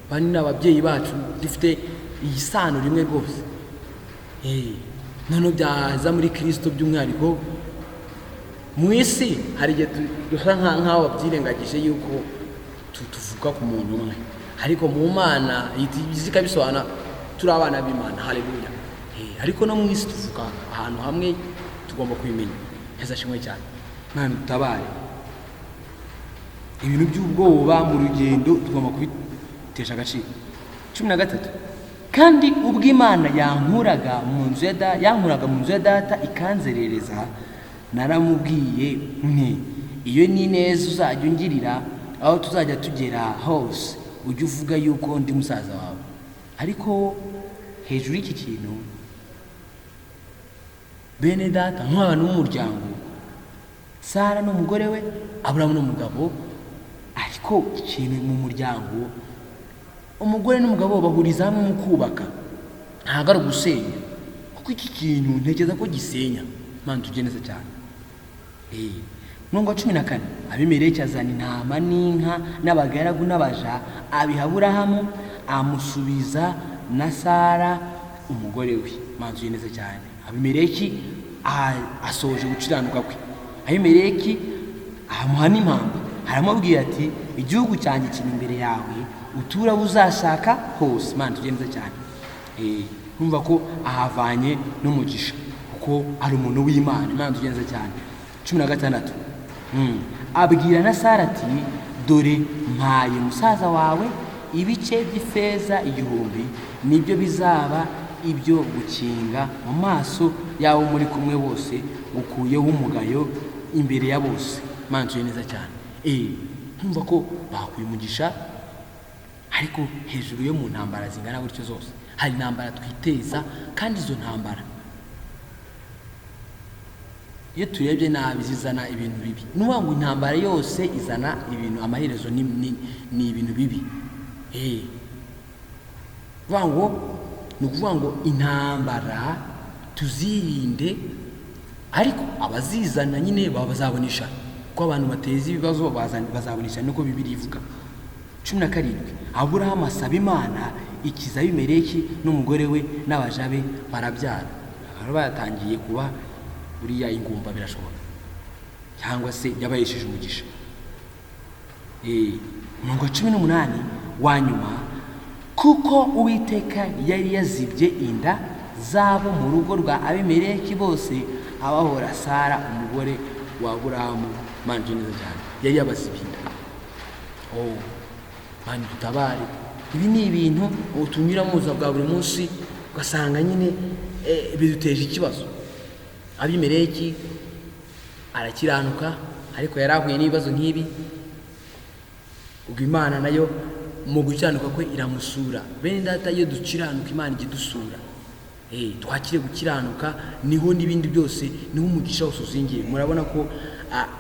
abandi ni ababyeyi bacu, dufite isano rimwe rwose. Noneho byaza muri Kirisito by'umwihariko. Mu isi hari igihe dusa nk'aho babyirengagije yuko tuvuka ku muntu umwe, ariko mu Mana ihita ikabisobanura, turi abana b'Imana. Haleluya. Ariko no mu isi tuvuka ahantu hamwe, tugomba kubimenya. Yesu ashimwe cyane. Imana dutabare. Ibintu by'ubwoba mu rugendo tugomba kubitesha agaciro. 13: "Kandi ubwo Imana yankuraga mu nzu ya data ikanzerereza, naramubwiye nti: 'Iyo ni neza uzajya ungirira, aho tuzajya tugera hose ujye uvuga yuko ndi musaza wawe.'" Ariko hejuru y'iki kintu, bene data, nk'abantu b'umuryango, Sara n'umugore we, Aburahamu n'umugabo, ariko ikintu mu muryango, umugore n'umugabo bahuriza hamwe mu kubaka, ntabwo ari ugusenya, kuko iki kintu ntekereza ko gisenya. Imana tujye neza cyane. Umurongo wa 14: Abimeleki azana intama n'inka n'abagaragu n'abaja, abiha Aburahamu, amusubiza na Sara umugore we. Imana tujye neza cyane. Abimeleki asoje gukiranuka kwe. Abimeleki amuha n'impamba, aramubwira ati: "Igihugu cyanjye kiri imbere yawe, uture aho uzashaka hose." Imana tujye neza cyane. Urumva ko ahavanye n'umugisha kuko ari umuntu w'Imana. Imana tujye neza cyane. 16: Abwira na Sara ati: "Dore mpaye musaza wawe ibice by'ifeza 1000, nibyo bizaba ibyo gukinga mu maso y'abo muri kumwe bose, ngukuyeho umugayo imbere ya bose." Imana tujye neza cyane. Nkumva ko bakuye umugisha, ariko hejuru yo mu ntambara zingana gutyo zose, hari intambara twiteza, kandi izo ntambara iyo turebye nabi zizana ibintu bibi. Ni ukuvuga ngo intambara yose izana ibintu, amaherezo ni ibintu bibi. Kuvuga ngo ni ukuvuga ngo intambara tuzirinde, ariko abazizana nyine baba bazabona ishano, kuko abantu bateza ibibazo bazabona ishano, niko Bibiliya ivuga. 17: Aburahamu asaba Imana, ikiza Abimeleki n'umugore we n'abaja be, barabyara. Bari batangiye kuba buriya ingumba, birashoboka, cyangwa se yabayesheje umugisha. Umurongo wa 18 wa nyuma: kuko Uwiteka yari yazibye inda zabo mu rugo rwa Abimeleki bose, abahora Sara umugore wa Aburahamu. Manje neza cyane, yari yabazibye inda. Oh, Mana dutabare. Ibi ni ibintu tunyuramo mu buzima bwa buri munsi, ugasanga nyine biduteje ikibazo. Abimeleki arakiranuka, ariko yari ahuye n'ibibazo nk'ibi. Ubwo Imana nayo mu gukiranuka kwe iramusura. Bene data, iyo dukiranuka Imana ijya idusura. Twakire gukiranuka, niho n'ibindi byose, niho umugisha wose uzingiye. Murabona ko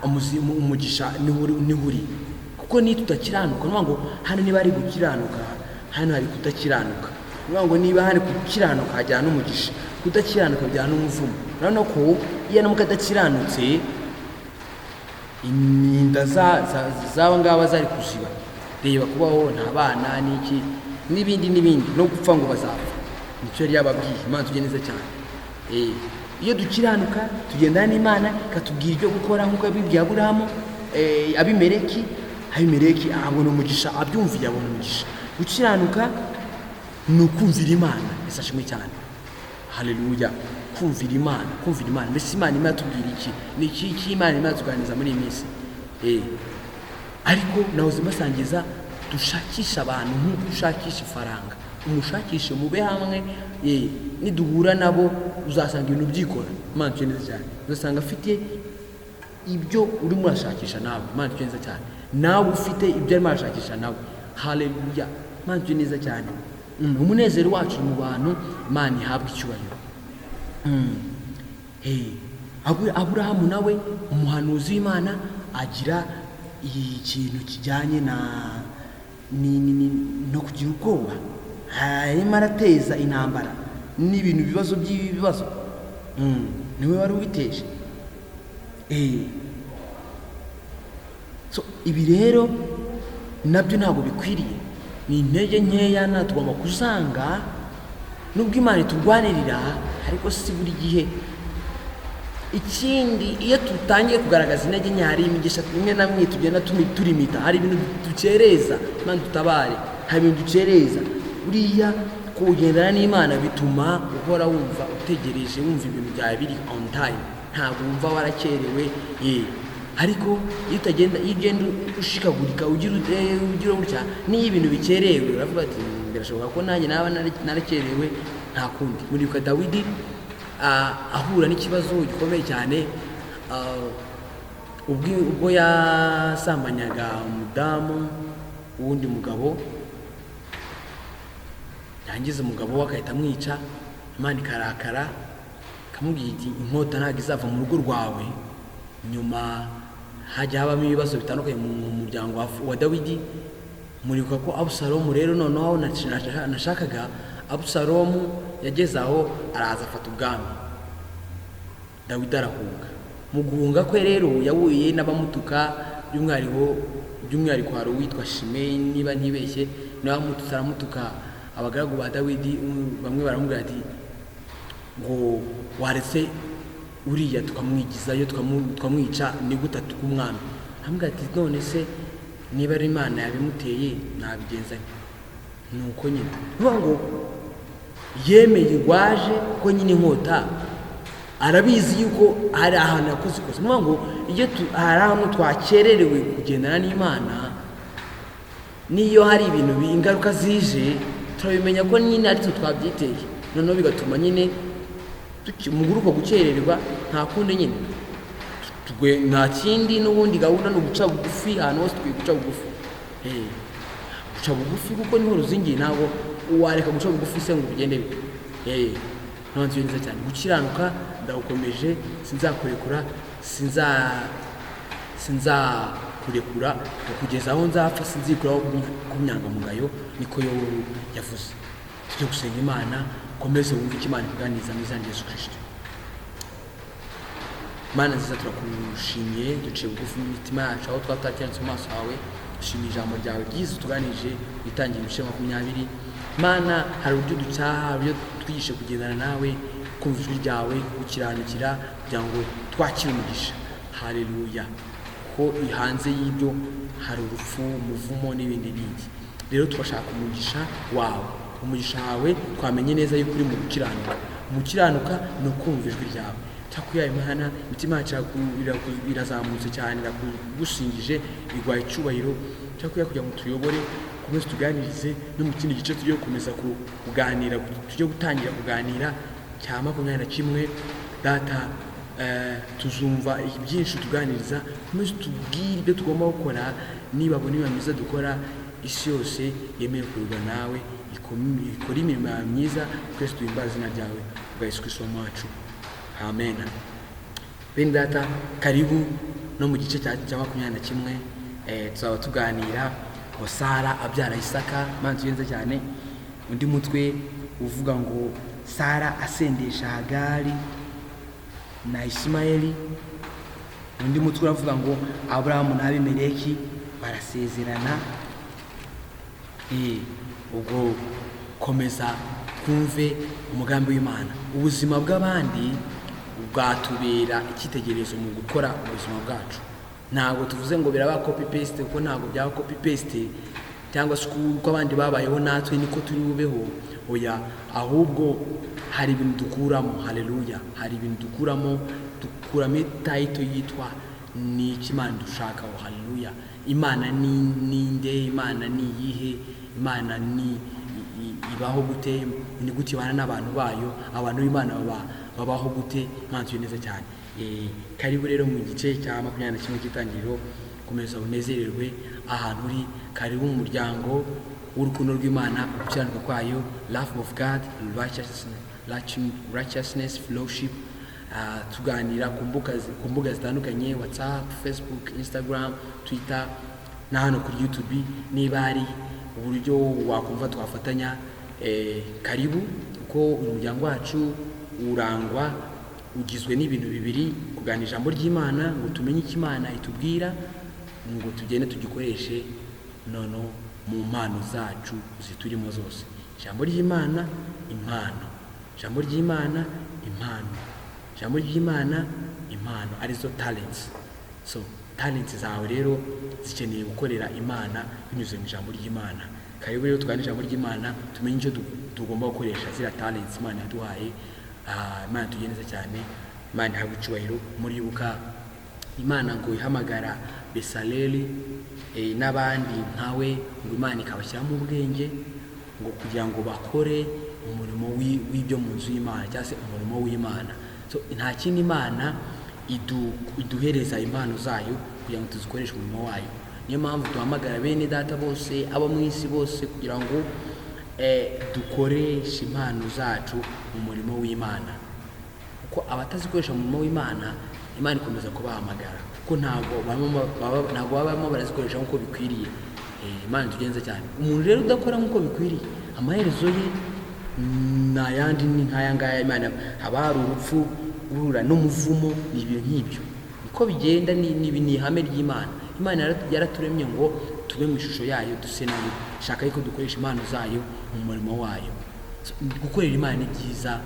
umugisha niho uri, kuko niyo tudakiranuka, ni ngo hano niba ari gukiranuka, hano hari kudakiranuka. Ni ngo niba hari gukiranuka hajyana n'umugisha, kudakiranuka bijyana n'umuvumo. Urabona ko iyo aramuka adakiranutse, inda z'aba ngaba zari kuziba. Reba kubaho nta bana n'iki n'ibindi n'ibindi, no gupfa ngo bazapfa. Nicyo yari yababwiye. Imana tujye neza cyane. Iyo dukiranuka tugendana n'Imana, ikatubwira ibyo gukora nk'uko yabibwiye Aburahamu. Abimeleki abona umugisha, abyumviye abona umugisha. Gukiranuka ni ukumvira Imana. Ese ashimwe cyane, haleluya. Kumvira Imana, kumvira Imana. Mbese Imana irimo iratubwira iki? Ni iki Imana irimo iratuganiriza muri iyi minsi? Ariko nahoze mbasangiza, dushakisha abantu nk'uko ushakisha ifaranga. Umushakishe, mube hamwe. Niduhura nabo uzasanga ibintu byikora. Imana ituye neza cyane. Uzasanga afite ibyo urimo urashakisha nawe. Imana ituye neza cyane. Nawe ufite ibyo arimo arashakisha nawe. Haleluya, Imana ituye neza cyane. Umunezero wacu uri mu bantu. Imana ihabwa icyubahiro. Aburahamu nawe, umuhanuzi w'Imana, agira ikintu kijyanye na no kugira ubwoba, arimo arateza intambara n'ibintu, ibibazo by'ibibazo. Niwe wari ubiteje. So ibi rero nabyo ntabwo bikwiriye, ni intege nkeya na tugomba kuzanga. Nubwo Imana iturwanirira, ariko si buri gihe. Ikindi, iyo tutangiye kugaragaza intege nke, hari imigisha imwe na mwe tugenda turimita, hari ibintu dukereza. Imana dutabare, hari ibintu dukereza. Buriya kugendana n'Imana bituma uhora wumva utegereje, wumva ibintu byawe biri on time, ntabwo wumva warakerewe. Ye, ariko iyo utagenda, iyo ugenda ushikagurika, ugira gutya, n'iyo ibintu bikerewe uravuga ati: "Birashoboka ko nanjye naba narakerewe, nta kundi." Muribuka Dawidi ahura n'ikibazo gikomeye cyane, ubwo yasambanyaga umudamu w'undi mugabo, yangiza umugabo we agahita amwica. Imana ikarakara, ikamubwira iti: "Inkota ntabwo izava mu rugo rwawe." Nyuma hajya habamo ibibazo bitandukanye mu muryango wa Dawidi. Muribuka ko Abusalomu rero noneho nashakaga, Abusalomu yageze aho araza afata ubwami, Dawidi arahunga. Mu guhunga kwe rero yahuye n'abamutuka, by'umwihariko hari uwitwa Shimeyi, niba ntibeshye, niwe wamututse, aramutuka. Abagaragu ba Dawidi bamwe baramubwira ati ngo waretse uriya tukamwigizayo, tukamwica, ni gute atuka umwami? Aramubwira ati: "None se niba ari Imana yabimuteye, nabigenza nte?" Ni uko nyine ni ukuvuga ngo yemeye rwaje ko nyine inkota, arabizi yuko hari ahantu yakoze ikosa. Ni ukuvuga ngo iyo hari ahantu twakererewe kugendana n'Imana, n'iyo hari ibintu ingaruka zije, turabimenya ko nyine ari twe twabyiteye. Noneho bigatuma nyine muri uko gukererwa nta kundi nyine nta kindi. N'ubundi gahunda ni uguca bugufi. Ahantu hose tukwiye guca bugufi. Guca bugufi kuko niho ruzingiye. Ntabwo wareka guca bugufi se ngo bigende bite? Ntabwo neza cyane. Gukiranuka ndagukomeje, sinzakurekura, sinzakurekura kugeza aho nzapfa, sinzikuraho ku nyangamugayo. Niko Yobu yavuze. Tujye gusenga Imana. Komeze wumve icyo Imana ikuganiriza mu izina rya Yesu Kirisito. Mana nziza, turakushimiye, duciye bugufi mu mitima yacu aho twaba tutakiranitse mu maso hawe. Dushimiye ijambo ryawe ryiza utuganije witangira ibice 20. Mana, hari uburyo ducyaha, hari uburyo twigishe kugendana nawe, kumva ijwi ryawe, gukiranukira kugira ngo twakire umugisha. Haleluya. Ko hanze y'ibyo hari urupfu, umuvumo n'ibindi n'ibindi. Rero turashaka umugisha wawe. Umugisha wawe twamenye neza yuko uri mu gukiranuka. Mu gukiranuka ni ukumva ijwi ryawe. Turakwihaye Imana, imitima yacu irazamutse cyane, irakugusingije, iguhaye icyubahiro. Turakwihaye kugira ngo tuyobore. Ukomeze tuganirize no mu kindi gice tugiye gukomeza kuganira, tujye gutangira kuganira cya 21. Data, tuzumva byinshi tuganiriza. Ukomeze tubwire ibyo tugomba gukora. Nibabona imirimo myiza dukora, isi yose yemeye kururwa nawe, ikore imirimo yawe myiza. Twese duhimbaze izina ryawe bwa Yesu Kristo wacu, amen. Bene data, karibu no mu gice cya 21. Tuzaba tuganira ngo Sara abyara Isaka. Imana tugenze cyane. Undi mutwe uvuga ngo Sara asendesha Hagari na Ishimayeli. Undi mutwe uravuga ngo Aburahamu na Abimeleki barasezerana. Ubwo komeza twumve umugambi w'Imana. Ubuzima bw'abandi bwatubera icyitegererezo mu gukora ubuzima bwacu. Ntabwo tuvuze ngo biraba copy paste, kuko ntabwo byaba copy paste, cyangwa se uko abandi babayeho natwe niko turi bubeho. Oya, ahubwo hari ibintu dukuramo. Haleluya! Hari ibintu dukuramo. Dukuramo title yitwa "Ni iki Imana dushakaho?" Haleluya! Imana ni ninde? Imana ni iyihe? Imana ni ibaho gute? Ni gute ibana n'abantu bayo? Abantu b'Imana babaho gute? Imana tuye neza cyane. Karibu rero mu gice cya 21 cy'Itangiriro. Komeza unezererwe ahantu uri. Karibu mu muryango w'urukundo rw'Imana, gukiranuka kwayo, love of God, righteousness fellowship. Tuganira ku mbuga zitandukanye: WhatsApp, Facebook, Instagram, Twitter na hano kuri YouTube. Niba hari uburyo wakumva twafatanya, karibu, kuko uyu muryango wacu urangwa, ugizwe n'ibintu bibiri: kuganira ijambo ry'Imana ngo tumenye icyo Imana itubwira, ngo tugende tugikoreshe noneho mu mpano zacu ziturimo zose. Ijambo ry'Imana, impano. Ijambo ry'Imana, impano. Ijambo ry'Imana, impano, arizo talents. So talents zawe rero zikeneye gukorera Imana binyuze mu ijambo ry'Imana. Karibu rero tuganire ijambo ry'Imana, tumenye icyo tugomba gukoresha ziriya talents Imana yaduhaye. Imana tugiye neza cyane, Imana ihabwa icyubahiro. Muribuka Imana ngo ihamagara Besaleli n'abandi nkawe, ngo Imana ikabashyiramo ubwenge ngo kugira ngo bakore umurimo w'ibyo mu nzu y'Imana, cyangwa se umurimo w'Imana. So nta kindi, Imana iduhereza impano zayo kugira ngo tuzikoreshe umurimo wayo. Niyo mpamvu duhamagara bene data bose, abo mu isi bose, kugira ngo dukoreshe impano zacu mu murimo w'Imana, kuko abatazikoresha mu murimo w'Imana, Imana ikomeza kubahamagara, kuko ntabwo babamo barazikoresha nk'uko bikwiriye. Imana itugenza cyane. Umuntu rero udakora nk'uko bikwiriye, amaherezo ye ni ayandi, ni nk'aya ngaya. Imana, haba hari urupfu, guhura n'umuvumo, ni ibintu nk'ibyo, niko bigenda. Ni ihame ry'Imana. Imana yaraturemye ngo tube mu ishusho yayo, duse nayo. Shaka yuko dukoresha impano zayo mu murimo wayo. So, gukorera Imana ni byiza,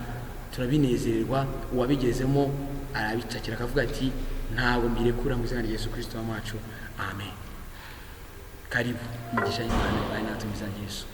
turabinezererwa. Uwabigezemo arabicakira akavuga ati: "Ntabwo mbirekura," mu izina rya Yesu Kirisito wacu, amen. Karibu. Imigisha y'Imana ibaye natwe mu izina rya Yesu.